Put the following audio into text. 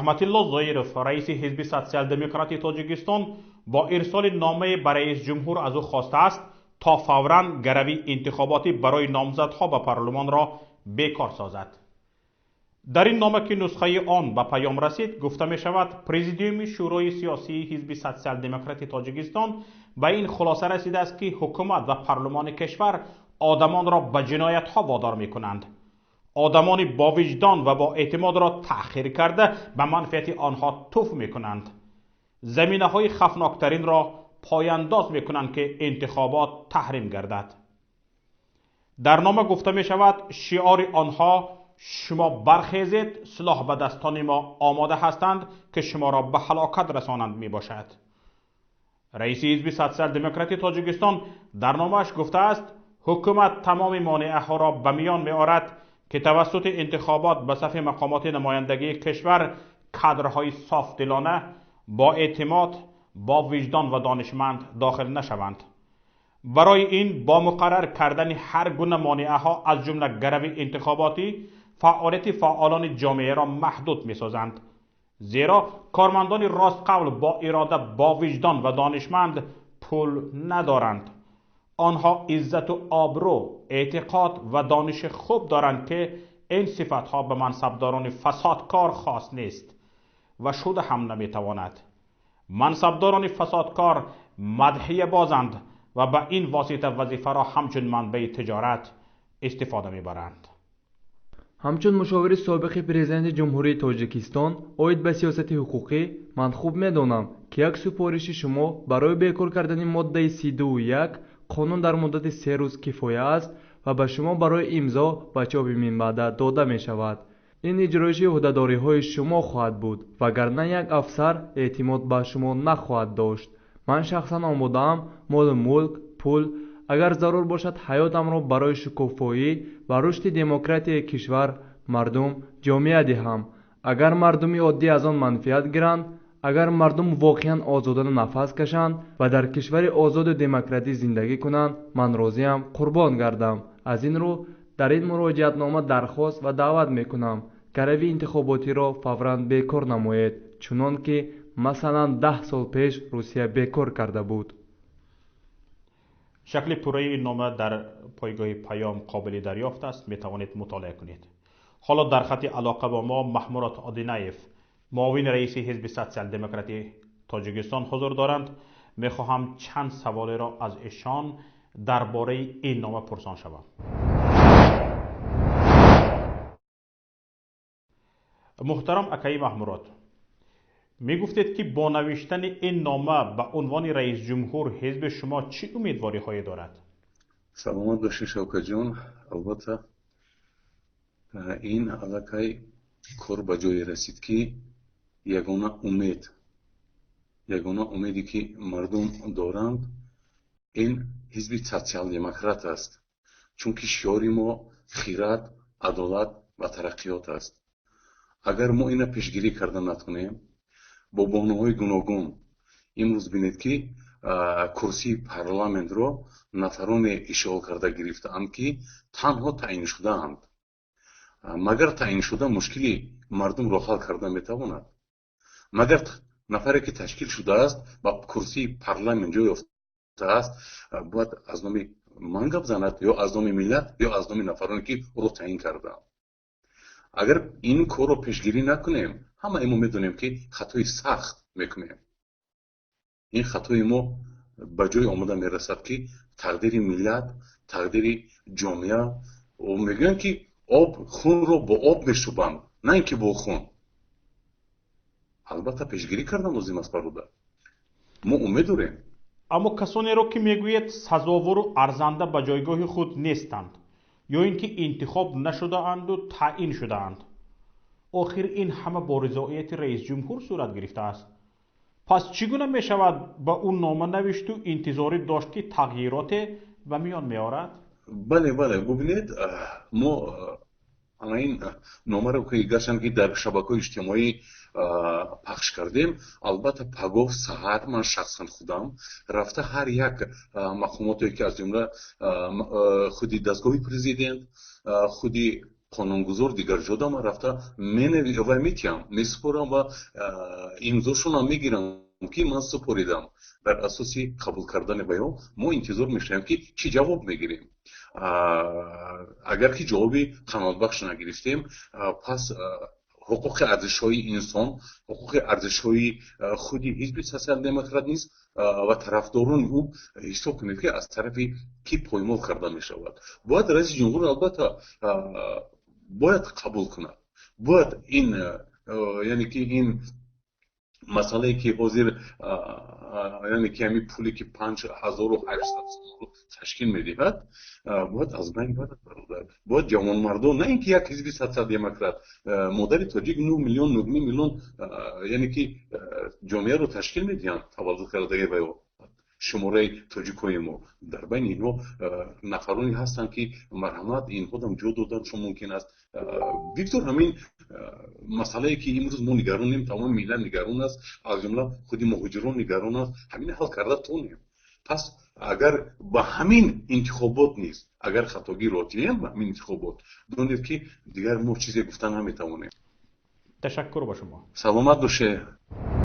Раҳматилло Зоиров, раиси ҳизби Социал-демократи Тоҷикистон, бо ирсоли номае ба раисҷумҳур аз ӯ хостааст, то фавран гарави интихоботӣ барои номзадҳо ба парлумонро бекор созад. Дар ин нома, ки нусхаи он ба Паём расид, гуфта мешавад, Президиуми Шӯрои сиёсии ҳизби Социал-демократи Тоҷикистон ба ин хулоса расидааст, ки ҳукумат ва парлумони кишвар одамонро ба ҷиноятҳо водор мекунанд, одамони бовиҷдон ва боэътимодро таъхир карда, ба манфиати онҳо туф мекунанд, заминаҳои хавфноктаринро пояндоз мекунанд, ки интихобот таҳрим гардад. Дар нома гуфта мешавад, шиори онҳо «Шумо бархезед, силоҳ ба дастони мо омода ҳастанд, ки шуморо ба ҳалокат расонанд» мебошад. Раиси ҳизби Социал-демократи Тоҷикистон дар номааш гуфтааст, ҳукумат тамоми монеаҳоро ба миён меорад, ки тавассути интихобот ба сафи мақомоти намояндагии кишвар кадрҳои софдилона, боэътимод, бо виҷдон ва донишманд дохил нашаванд. Барои ин бо муқаррар кардани ҳар гуна монеаҳо, аз ҷумла гарави интихоботӣ, фаъолияти фаъолони ҷомеаро маҳдуд месозанд, зеро кормандони ростқавл, бо ирода, бо виҷдон ва донишманд пул надоранд. Онҳо иззату обрӯ, эътиқод ва дониши хуб доранд, ки ин сифатҳо ба мансабдорони фасодкор хос нест ва шуда ҳам наметавонад. Мансабдорони фасодкор мадҳия бозанд ва ба ин восита вазифаро ҳамчун манбаи тиҷорат истифода мебаранд. Ҳамчун мушовири собиқи президенти Ҷумҳурии Тоҷикистон оид ба сиёсати ҳуқуқӣ, ман хуб медонам, ки як супориши шумо барои бекор кардани моддаи 31 қонун дар муддати 3 рӯз кифоя аст ва ба шумо барои имзо ва чопи минбаъда дода мешавад. Ин иҷроиши ӯҳдадориҳои шумо хоҳад буд, вагарна як афсар эътимод ба шумо нахоҳад дошт. Ман шахсан омодаам молу мулк, пул, агар зарур бошад, ҳаётамро барои шукуфоӣ ва рушди демократияи кишвар, мардум, ҷомеа диҳам. Агар мардуми оддӣ аз он манфиат гиранд, агар мардум воқеан озодона нафас кашанд ва дар кишвари озоду демократӣ зиндагӣ кунанд, ман розиам қурбон гардам. Аз ин рӯ дар ин муроҷиатнома дархост ва даъват мекунам: гарави интихоботиро фавран бекор намоед, чунон ки масалан 10 сол пеш Русия бекор карда буд. Шакли пурраи ин нома дар пойгоҳи Паём қобили дарёфт аст, метавонед мутолиа кунед. Ҳоло дар хати алоқа бо мо Маҳмурод Одинаев, муовини раиси ҳизби Социал-демократи Тоҷикистон, ҳузур доранд. Мехоҳам чанд саволеро аз эшон дар бораи ин нома пурсон шавам. Муҳтарам акаи Маҳмурод, мегуфтед, ки бо навиштани ин нома ба унвони раисҷумҳур ҳизби шумо чӣ умедвориҳое дорад? Саломат бошед, Шавкатҷон. Албатта, ин аллакай кор ба ҷое расид, ки ягона умед, ягона умеде ки мардум доранд, ин ҳизби Социал-демократ аст, чунки шиори мо хирад, адолат ва тараққиёт аст. Агар мо ина пешгирӣ карда натонем бо баҳонаҳои гуногун, имрӯз бинед, ки курсии парламентро нафароне ишғол карда гирифтаанд, ки танҳо таъин шудаанд. Магар таъиншуда мушкили мардумро ҳал карда метавонад? Магар нафаре ки ташкил шудааст, ба курсии парламент ҷой ёфтааст, бояд аз номи ман гап занад ё аз номи миллат, ё аз номи нафароне ки ӯро таъин кардаанд? Агар ин корро пешгирӣ накунем, ҳамаи мо медонем, ки хатои сахт мекунем. Ин хатои мо ба ҷое омода мерасад, ки тақдири миллат, тақдири ҷомеа. Мегӯянд, ки об хунро бо об мешӯбанд, на ин ки бо хун. Албатта, пешгирӣ кардан лозим аст, бародар. Мо умед дорем. Аммо касонеро, ки мегӯяд, сазовору арзанда ба ҷойгоҳи худ нестанд ё ин ки интихоб нашудаанду таъин шудаанд. Охир ин ҳама бо ризоияти раисҷумҳур сурат гирифтааст. Пас чӣ гуна мешавад ба ӯ нома навишту интизорӣ дошт, ки тағйироте ба миён меорад? Бале, бубинед, мо ана ин номаро, ки гарчанд ки дар шабакаҳои иҷтимоӣ пахш кардем, албатта, пагоҳ саҳар ман шахсан худам рафта ҳар як мақомоте, ки аз ҷумла худи дастгоҳи президент, худи Қонунгузор дигар ҷода ман рафта ва метиҳам, месупорам ва имзошонам мегирам, ки ман супоридам. Дар асоси қабул кардани баён мо интизор мешавем, ки чӣ ҷавоб мегирем. Агар ки ҷавоби қаноатбахш нагирифтем, пас ҳуқуқи арзишҳои инсон, ҳуқуқи арзишҳои худи ҳизби социал-демократ низ ва тарафдорони ӯ, ҳисоб кунед, ки аз тарафи кӣ поймол карда мешавад. Бояд раиси ҷумҳур албатта бояд қабул кунад, бояд ин, яъне ки ин масъалае, ки ҳозир, яъне ки ҳамин пуле, ки 5800 сомонро ташкил медиҳад, бояд аз байн барад, бародар. Бояд ҷавонмардон, на ин ки як ҳизби социал-демократ, модари тоҷик 9 миллион, 9 миллион, яъне ки ҷомеаро ташкил медиҳанд, таваллуд кардаги ва ё шумораи тоҷикҳои мо. Дар байни инҳо нафароне ҳастанд, ки марҳамат, инҳодам ҷо доданшон мумкин аст. Бигзор ҳамин масъалае, ки имрӯз мо нигаронем, тамоми миллат нигарон аст, аз ҷумла худи муҳоҷирон нигарон аст, ҳамин ҳал карда тонем. Пас агар ба ҳамин интихобот низ агар хатогӣ роҳ диҳем, ба ҳамин интихобот, донед, ки дигар мо чизе гуфта наметавонем. Ташаккур ба шумо. Саломат бошед.